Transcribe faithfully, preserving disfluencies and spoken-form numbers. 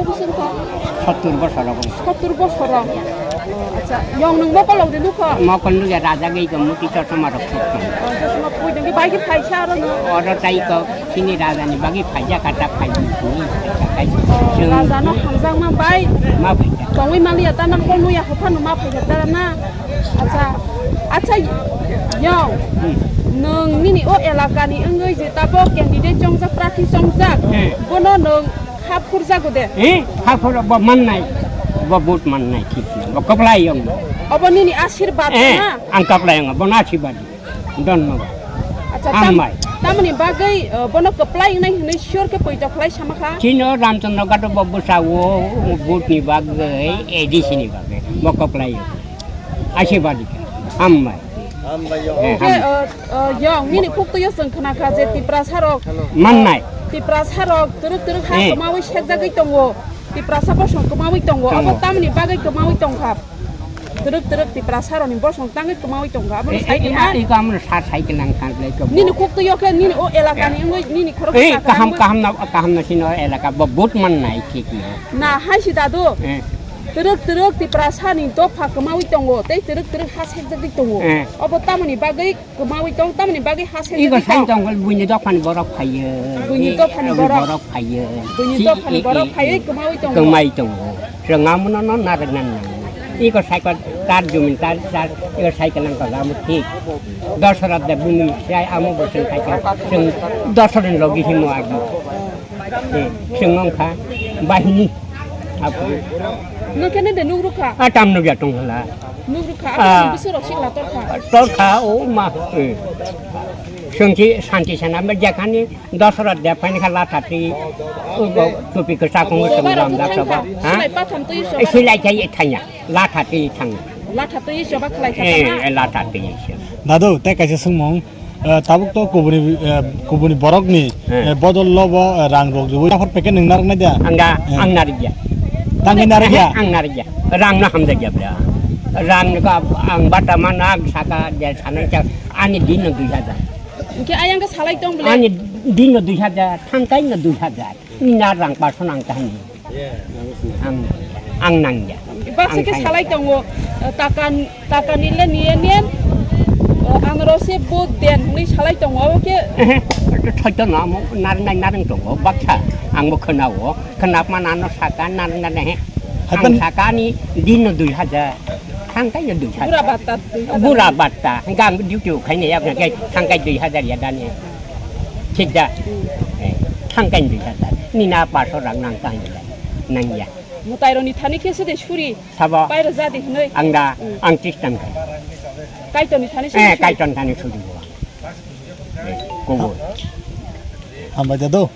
Sottur bosor rogo. Sottur bosor rok. Acha, yong nwng mokol rok de nukho? Mokol nukya, raja gei ko muti chosma rok sok. Oh, chosma pui dengki bai ki phaisa aro no? Oro tai ko chini raja ni bagi phaija kata phaiji kuni. Oh, raja no hamjakma bai. Ma phaija. Tongwi maliya ta nang ko nuya hophano ma phaija ta na. Acha, acha, yong. Hmm. Nwng nini o elaka ni wngwi je tabok candidate chongjak, prarthi chongjak. Hmm. Bono nwng Kha phurjago de. Eh, kha phur bo mannai, bo vote mannai, thik na, bo kaplai yong. Obo nini ashirbad Eh, na? Ang kaplai yong, bo na ashirbad. Don ma. Acha, tam-, Hambai. Tamoni bagwi, uh, bono kaplai wngnai hwnwi sure khe poito khlai sama kha? Chino Ramchandra Ghato bo bwsa o vote ni bagwi, A D C ni bagwi, bo kaplai yong. Ashirbad. Hambai. Hambai yong. Eh, Khe, hambai. uh, uh, yong, nini khuktwi o chwng khna kha je Tiprasa rok, Mannai. Tiprasa rok twrwk twrwk ha Eh. kwmawi sekjagwi tongo, Tiprasa bosong kwmawi tongo, Tongo. Abo tamni bagwi kwmawi tongkha? Twrwk twrwk Tiprasa rokni bosong tangwi kwmawi tongkha, abo Eh, sai eh, eh, ma? Iko amno sa sai ke nang tang lai ko. Nini khuktwi o khe nini o elakani Eh. wngwi nini khorok Eh, sa kaham, kaham na, kaham na sino elaka bo vote mannai thik na. Na hai si dadu. Eh. Twrwk twrwk Tiprasa ni dopha kwmawi tongo, tei twrwk twrwk ha sekjagwi tongo. Eh. Obo tamoni bagwi kwmawi tong, tamoni bagwi ha Iko sekjagwi sai tong? Tongkol buini dophani borok phaiyo. Buini Eh, dophani eh, borok. Borok phaiyo. Buini Si, dophani eh, borok eh, phaiwi eh, kwmawi tongo. Kwmawi tongo. Chwng amono no narwkna nango. Iko saikot tar jumin tar, tar, iko saikot nang kok amo thik. Dosra de bumi sai amo bo chwng saikot. Chwng dosra ni logi himo agi. Eh, chwng wngkha bahini. Apo. Nwng khe nede nuk rwkha? A tam nukya tongkhala. Nuk rwkha, Ah. Abo bwswk rok sikla torkha? Torkha, o ma. Eh. Chwng si santi sana, jekhani Dosra de phaini kha latha twi, o bo tupi kwchak wngwi chwng lamjak soba. Ha? Silai patham twi soba. Eh, silai khai thangya, latha twi thangya. Latha twi soba khlai kha Eh, tama? Eh, latha twi se. Dadu, tei kaisa swngmung. Eh, tabuk to kubuni, eh, kubuni borokni, Eh. eh, bodol lobo, eh, rang rok rwui. Aphar peke nwng narwknai da? Ang da, Eh. Ang narwkya. Tangwi narwkya? Ang narwkya. Rang no hamjakya bra. Rang no ka ang bata mana ang saka je sanai cha ani din no dui hajar. Hingke ayang ke salai tong bole. Ani din no dui hajar, thangkai no dui hajar. Ni na rang paso nang tani. Ang, ang nangya. Baksa ke salai tongo, eh, takan, takani le niye niyen, eh, ang rose bo den hwnwi salai tongo, abo ke? Ehe, thoito no amo narwng nai narwng tongo, baksa. Ang bo khwnao, khwnapma nano saka narwng nai he. Ang sakani din no dui hajar, thangkai no dui hajar. Bura batta dui hajar. Bura batta, hingke ang duty khainai yakna ke thangkai dui hajar ya dani. Thik da? Hmm. Eh, thangkai dui hajar. Nina paso rang nang tang ya. Nang ya. Mwtai roni thani khe se de suri. Sabo. Pairo jadi hinoi. Ang da, Hmm. Ang Christian khai. Kaitor ni thani Eh, suri. Kaitor thani suri bo. Eh, kobo. Hambai da do.